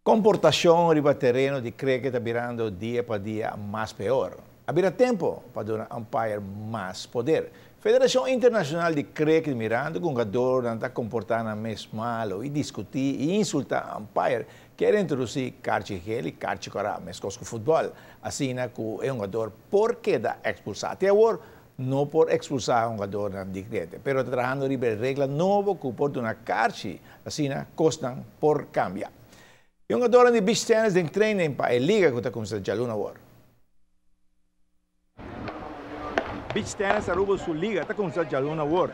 Comportacion riba tereno di cricket ta birando dia pa dia mas peor. A bira tempo pa duna umpire mas poder. Federacion Internacional di Cricket, mirando cu hungadornan ta comporta nan mes malo y discuti y insulta umpire, kier introduci carchi geel y carchi cora, mescos cu futbol, asina cu e hungador por keda expulsa. Te awor no por expulsa hungadornan di cricket, pero ta trahando riba regla nobo cu por duna carchi, asina cosnan por cambia. E hungadornan di beach tennis den training pa e liga cu ta cuminsa dialuna awor. Beach Tennis Aruba su liga ta cuminsa dialuna awor.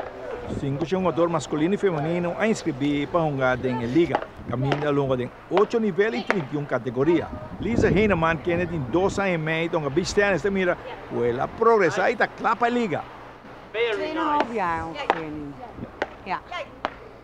Cinco hungador masculino y femenino a inscribi pa hunga den e liga. Caminda lo hunga den ocho nivel y 31 categoria. Lisa Heineman, kende tin 2 aña y mei, hunga beach tennis, ta mira cu el a progresa y ta cla pa e liga. 2,5 jaar ongeveer nu. Ja.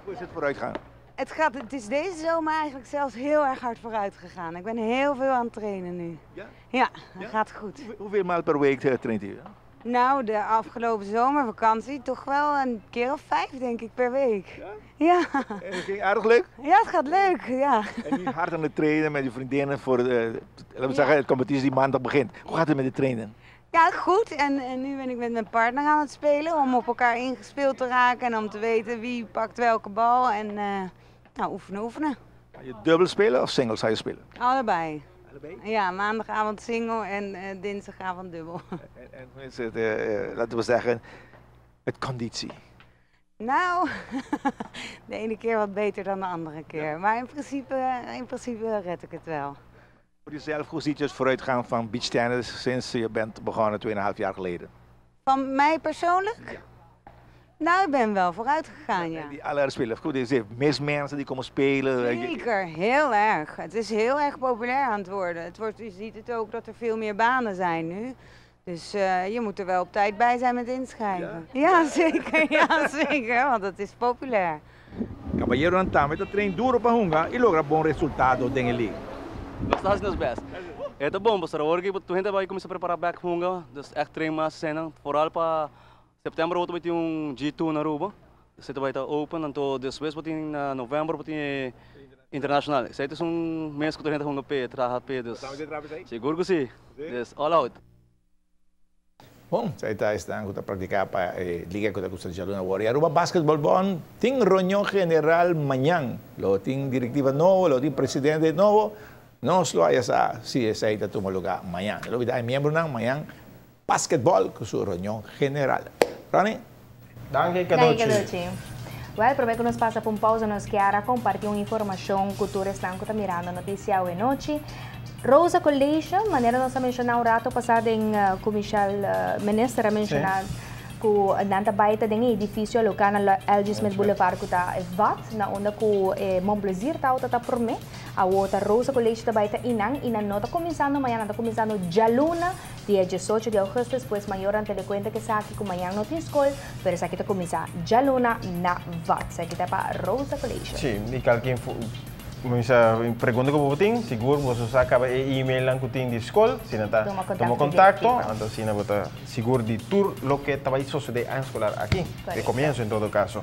Hoe is het vooruit gaan? Het is deze zomer eigenlijk zelfs heel erg hard vooruit gegaan. Ik ben heel veel aan het trainen nu. Ja? Ja, dat gaat goed. Hoeveel maal per week traint u? Nou, de afgelopen zomervakantie toch wel een keer of 5, denk ik, per week. Ja? Ja. En het ging aardig leuk? Ja, het gaat leuk, ja. En nu hard aan het trainen met je vriendinnen voor de, laten we zeggen, de competitie die maandag begint. Hoe gaat het met de trainen? Ja, goed. En nu ben ik met mijn partner aan het spelen om op elkaar ingespeeld te raken en om te weten wie pakt welke bal. En nou, oefenen, oefenen. Ga je dubbel spelen of singles ga je spelen? Allebei. Allebei? Ja, maandagavond single en dinsdagavond dubbel. En hoe is het, laten we zeggen, het conditie? Nou, de ene keer wat beter dan de andere keer. Maar in principe red ik het wel. Voor jezelf, hoe ziet je het vooruitgaan van beach tennis sinds je bent begonnen 2,5 jaar geleden? Van mij persoonlijk? Ja. Nou, ik ben wel vooruit gegaan, ja. En die alle spelen, goed, er zijn mis mensen die komen spelen. Zeker, heel erg. Het is heel erg populair aan het worden. Je ziet het ook dat er veel meer banen zijn nu. Dus je moet er wel op tijd bij zijn met inschrijven. Ja, ja zeker, ja, zeker, want het is populair. Caballeronan tambe ta train duro pa hunga y logra bon resultado den liga. Nos ta haciendo best. E ta bon, pasobra awor cu tur hende ta bay cuminsa prepara back hunga, dus echt train mas cena, vooral pa september lo tin un G2 na Aruba. Dus e bay ta open, anto despues tin na november tin internacional. Esey ta un mes cu tur hende hunga p'e, traha p'e, dus sigur cu si. Dus all out. Bon, ey ta esnan ta practica pa liga cu ta cuminsa dialuna awor. Aruba Basketball Bond tin reunion general mañan. Lo tin directiva nobo, lo tin presidente nobo. Nos lo haya sa si esey ta tuma luga mañan. Lo ta miembronan mañan basketball cu su reunion general. Rani? Danki, Danki, Caducci. Well, prome cu nos pasa pa un pausa, nos kier comparti un informacion cu tur esnan ta mirando noticia awe nochi. Rosa College, manera nos a menciona un rato pasa den cu Michelle Minister a menciona cu nan ta bay ta den edificio local na LG Smith Boulevard cu ta VAT na unda cu Mon Plaisir ta ta prome. Awor ta Rosa College ta bay ta einan y nan no ta cuminsando mañan, ta cuminsando dialuna, dia 18 di augustus, pues mayornan tene cuenta cu esaki cu mañan no tin scol, pero esaki ta cuminsa dialuna na VAT. Esaki ta pa Rosa College. Si, y cualkier pregunta cu bo tin, sigur bo sa caba e e-mail cu tin di scol, si no ta, Tuma contacto tuma contacto, directiva. Anto asina bo ta sigur di tur loke ta bay sucede escolar aki, di comienso en todo caso.